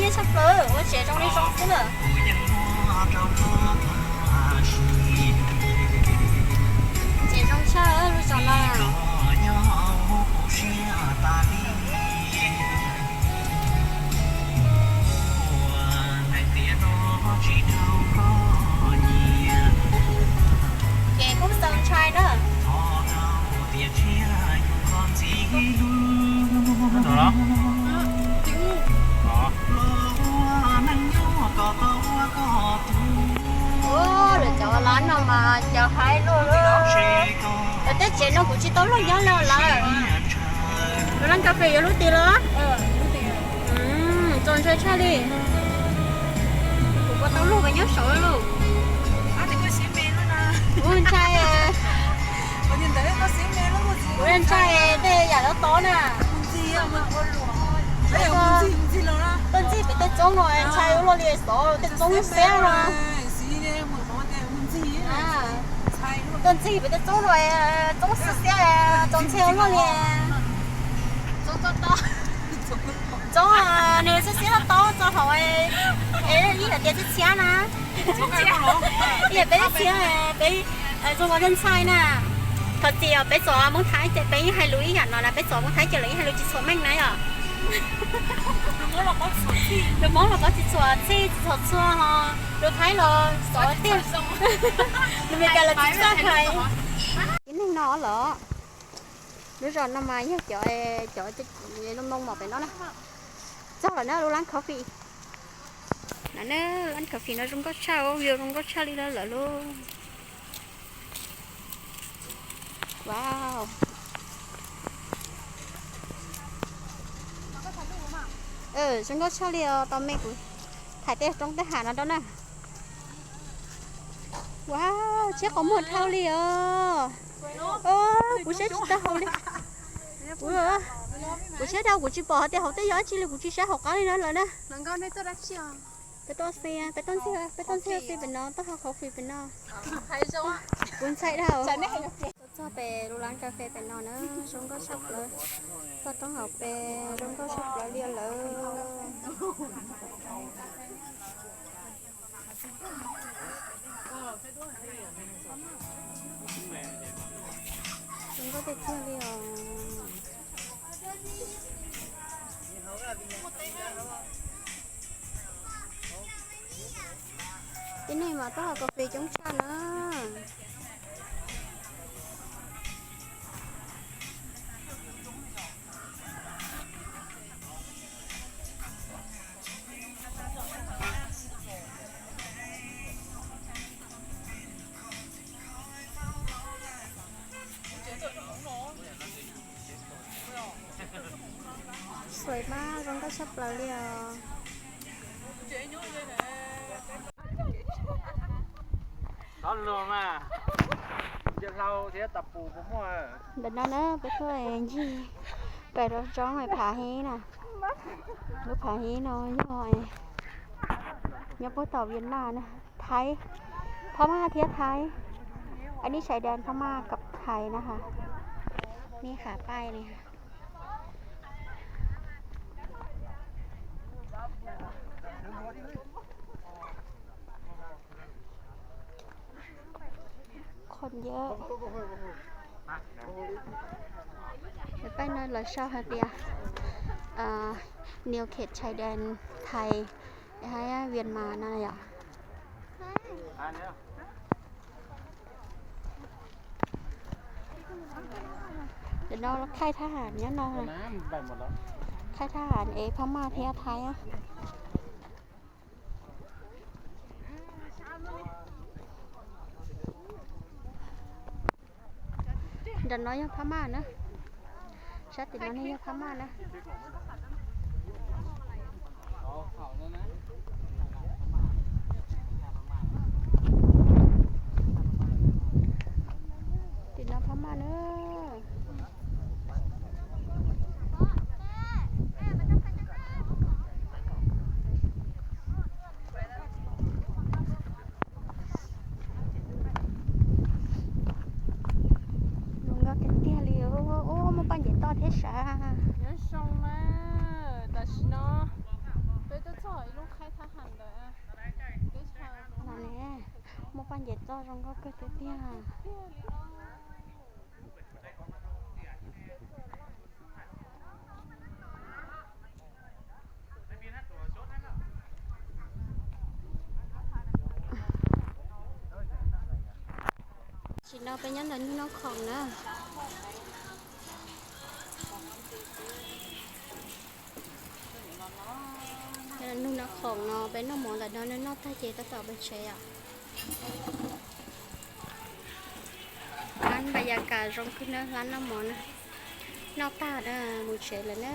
Tshaj plaws, ua tsev zoo li zoo xwb lawm. Tsev zoo tshaj lub zos no. Ces kuj xav ntshai na. Ua, lawv cov lab no mas cov haib luaj. Lawv tej tsev no kuv tsis tau luaj nyob li lawm. Lub lab kas fes yog lub tid los? Txaus ntshai tshaj li. Kuv puas tau luaj nyob saud lauj. Kuv ntshai. Kuv ntshai tej yam tob tob na. Tuaj ntxig pem tej txoob no ntshai ua luaj li xyov tej txoob xiab no. Tuaj ntxig pem tej txoob no, txoob xiab xiab, txoob ntxhia ua luaj li. Txoob, nws xiab xiab tob tob txog thaum ib yam tias txhiab txhiab na. Ib yam peb txhiab, peb zoo ua ntxhais na. Thov txim os, peb txov Hmoob Thaib ces peb yeej hais lus ib yam no na, peb txov Hmoob Thaib ces lawv yeej hais lus tsis txhuam meej na yom. Lus Hmoob los paub tsis txhuam txhij tsis txhuam txhua ho, lus Thaib los xov tiag. Lus Meskas los tsis txawj hais. Ib neeg no los, lub zos no mas yog cov, cov moo mom pem no na. Txog lawm na, lub lab coffee. No na, lab coffee no zoo nkauj tshaj, view zoo nkauj tshaj li lawm lauj. Wow. Zoo nkauj tshaj li os, tos me kuv thaij tej roob tej hav no rau na. Wow, tsheb qhov muag dhau li os. Kuv saib tsis taus hauv li. Kuv saib dhau kuv tsis pom hais tias hauv tej yog dab tsi li, kuv tsis saib hauv qab li na lawm na. Peb tuaj ntxig, peb tuaj ntxig, peb tuaj ntxig pem no, tuaj haus coffee pem no. Kuv ntshai dhau. Tuaj txog pem lub lab kas fes pem no na, zoo nkauj tshaj plaws. Toj roob hauv pes zoo nkauj tshaj plaws li lawm. Zoo nkauj tiag tiag li os. Tib neeg mas tuaj haus coffee coob tshaj na. Xuaim mas zoo nkauj tshaj plaws li os. Ntawm no na peb tuaj ncig pem rau roob phav hib na. Lub phav hib no yog nyob puag tom Vias Nam na, Thaib, Phab Maj thiab Thaib. Anv nib chais dees Phab Maj kom Thaib na ha. Nib qhab paib li. Qhov ncauj, paib no lawv sau hais tias new khet chais dees Thaib hab Vias Nam no yom. Ntawm no khaij thab ham nyob no, khaij thab ham es Phab Maj thiab Thaib. Nram no yog Phab Maj na, sab tim no yog Phab Maj na. Tim no Phab Maj na. Zoo nkauj tiag tiag li. Ub, muaj paj ncev toj thiab sav. Nyob zoo na, tam sim no peb twb txog Muaj paj nce toj zoo nkauj kawg tiag tiag. Tam sim no peb nyob ntawm Nug Noj Khoom na. Nug Noj Khoom no peb noj mov ntawm no, noj tag ces tab tom peb tsev os. Hlab npaj yas kam zoo kawg na, hlab noj mov na. Noj tag na, mus tsev lawm na.